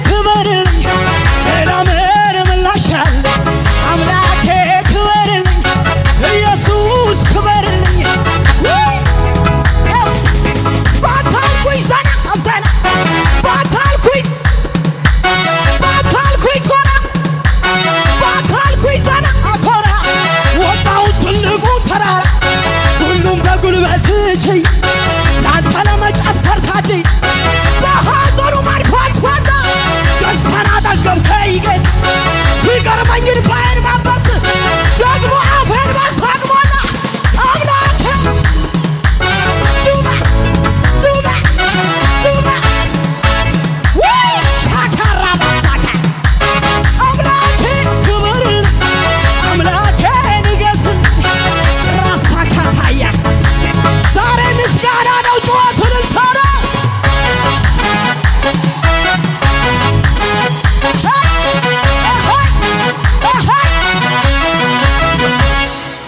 ክበርልኝ፣ ሌላ ምን ምላሽ አለ? አምላኬ ክበርልኝ፣ ኢየሱስ ክበርልኝ። ውይ! ያው ባታልኩኝ ዘና ዘና ባታልኩኝ፣ ባታልኩኝ ኮራ፣ ባታልኩኝ ዘና ኮራ፣ ወጣው ትልቁ ተራራ፣ ሁሉም በጉልበት ችይ ለአንተ ለመጨፈር ታድይ። በሐዘኑ መንፈስ ፈንታ ደስታን አጠገብከኝ ጌታ። ሲገርመኝ እንባዬን ማበስ ደግሞ አፌን በሳቅ ሞላ። አምላኬ ዱባ ዱባ ዱባ ውይ ሻካራ ባሳካ። አምላኬ ክብር፣ አምላኬ ንገስልኝ። ራሳካታያ ዛሬ ምስጋና ነው፣ ጩኸት እልልታ ነው።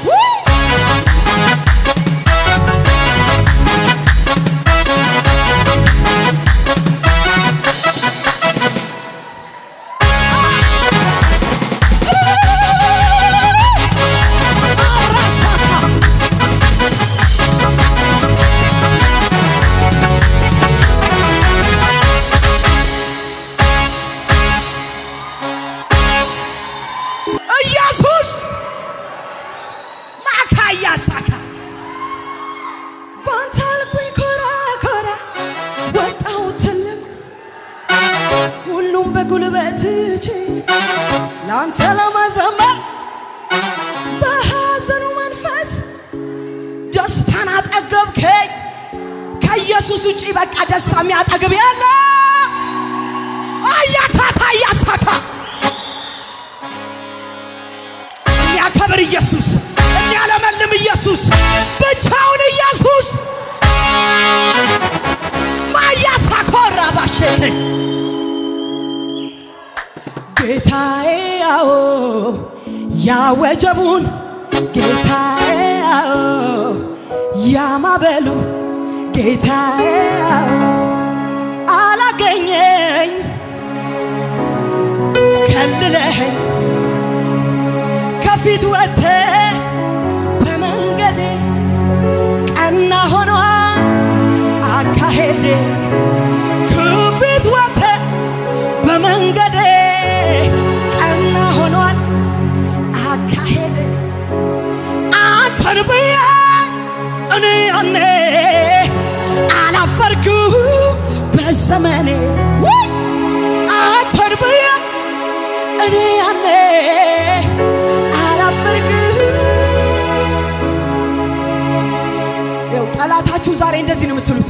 ውይ! አራሳካ። ኢየሱስ ማካያ ሳካ። ባንተ አልኩኝ ኮራ ኮራ፣ ወጣው ትልቁ፣ ሁሉም በጉልበት ችዬ ለአንተ ለመዘመር። በሐዘኑ መንፈስ ደስታን አጠገብከኝ። ከኢየሱስ ውጪ በቃ ደስታ የሚያጠግብ የለ። አያካታ እያሳካ። የሚያከብር ኢየሱስ፣ የሚያለመልም ኢየሱስ፣ ብቻውን ኢየሱስ። ማያሳኮራ ባሸነ። ጌታዬ አዎ ያወጀቡን፣ ጌታዬ አዎ ያማበሉ፣ ጌታዬ አዎ አላገኘኝ ከልለኸኝ ከፊት ወጥተህ በመንገዴ ቀና ሆኗ አካሄዴ። ከፊት ወጥተህ በመንገዴ ቀና ሆኗል አካሄዴ። አንተን ብዬ እኔ ያኔ አላፈርኩ በዘመኔ። ውይ! አንተን ብዬ እኔ ያኔ አላፈርኩ። ይኸው ጠላታችሁ ዛሬ እንደዚህ ነው የምትሉት።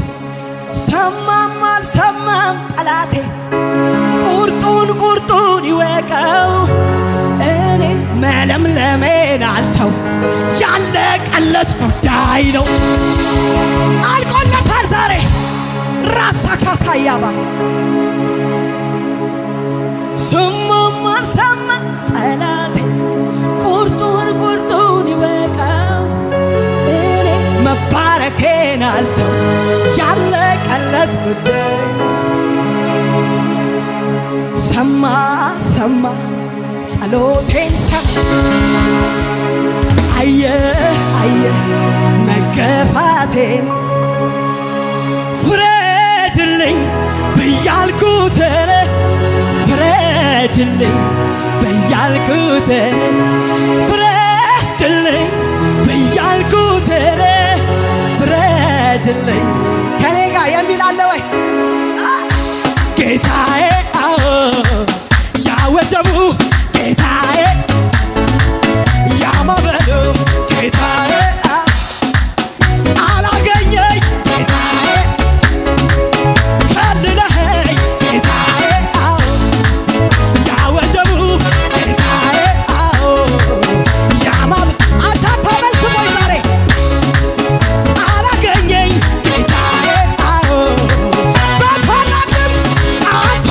ሰማም አልሰማም ጠላቴ ቁርጡን ቁርጡን ይወቀው፣ እኔ መለምለሜን አልተው። ያለቀለት ጉዳይ ነው፣ አልቆለታል ዛሬ። ራሳካታ ያባ። ስማም አልሰማ ጠላቴ ቁርጡን ቁርጡን ይወቀው፣ እኔ መባረኬን አልተው። ያለቀለት ጉዳይ ነው። ሰማ ሰማ ጸሎቴን ሰማ፣ አየ አየ መገፋቴን፣ ፍረድልኝ ብያልኩትን፣ ፍረድልኝ ብያልኩትን፣ ፍረድልኝ ብያልኩትን፣ ፍረድልኝ። ከኔ ጋር የሚል አለ ወይ? ጌታዬ አዎ ያወጀቡ፣ ጌታዬ ያማበሉ፣ ጌታዬ አላገኘኝ፣ ጌታዬ ከልለኸኝ፣ ጌታዬ አዎ ያወጀቡ፣ ጌታዬ አዎ ያማብ። አንተ አታመልክም ወይ ዛሬ? አላገኘኝ ጌታዬ አዎ በታላቅ ድምፅ አንተ